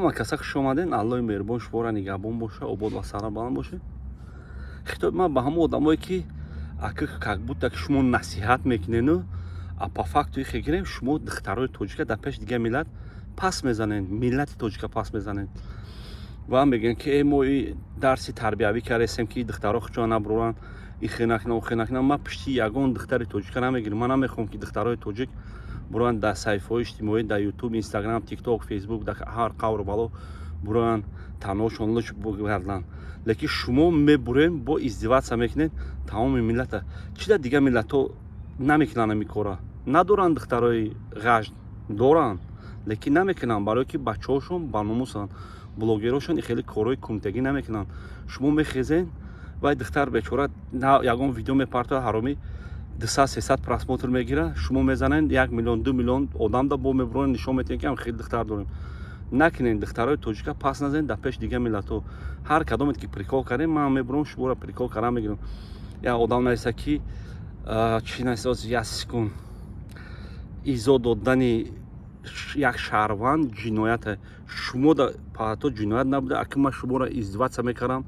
Ҳама каса хуш омаден. Аллои меҳрубон шуморо нигаҳбон боша, обод ва сарбаланд бошед. Хитоби ман ба ҳамон одамое, ки ака, как будто ки шумо насиҳат мекунену, а по факту ихе гирем, шумо духтарои тоҷика дар пеши дигар миллат пас мезанед, миллати тоҷика пас мезанед ва мегӯянд, ки э, мо и дарси тарбиявӣ кардастем, ки духтаро хучо набуранд, ихе накунам, охе накунам. Ман пишти ягон духтари тоҷика намегирам. Ман намехоҳам, ки духтарои тоҷик буранд дар саҳифаҳои иҷтимоӣ, дар Ютуб, Инстаграм, Тикток, Фейсбук, дар ҳар қавру бало буранд, танҳошон луч бигарданд. Лекин шумо мебурем, бо издеваться мекунед тамоми миллата. Чи дар дигар миллатҳо намекунанд ҳамин кора? Надоранд духтарои ғажд? Доранд, лекин намекунанд, барое ки бачаҳошон баномусанд, блогерошон хеле корҳои кумитагӣ намекунанд. Шумо мехезен, вай духтар бечора ягон видео мепартояд, ҳаромӣ 200, 300 просмотр мегирад, шумо мезанед, 1 миллион, 2 миллион одам да бо мебуронед, нишон метиҳед, ки ҳам хеле духтар дорем. Накунед, духтарои тоҷика пас назанед дар пеши дигар миллатҳо. Ҳар кадомет ки прикол кардем, ман мебурам, шуморо прикол кардан мегирам. Як одам нависа, ки чӣ нависа? Як секунд. Изо додани як шаҳрванд ҷинояте. Шумо да ҳатто ҷиноят набуда. Аки ман шуморо издеваться мекардам,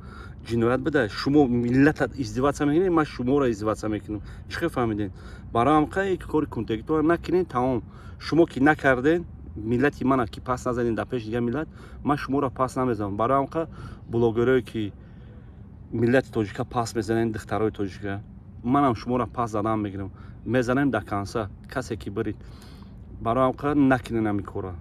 ҷиноят буда? Шумо миллата издеваться мекунед, ман шуморо издеваться мекунам. Чӣ хел фаҳмидед? Барои ҳамқа кори кунтагитонро накунед, тамом. Шумо ки накардед, миллати мана ки пас назанед дар пеши дигар миллат, ман шуморо пас намезанам. Барои ҳамқа блогерое, ки миллати тоҷика пас мезанед, духтарои тоҷика, манам шуморо пас задан мегирам. Мезанем до конца, касе ки бирид. Барои ҳамқа накунед ҳамин корро.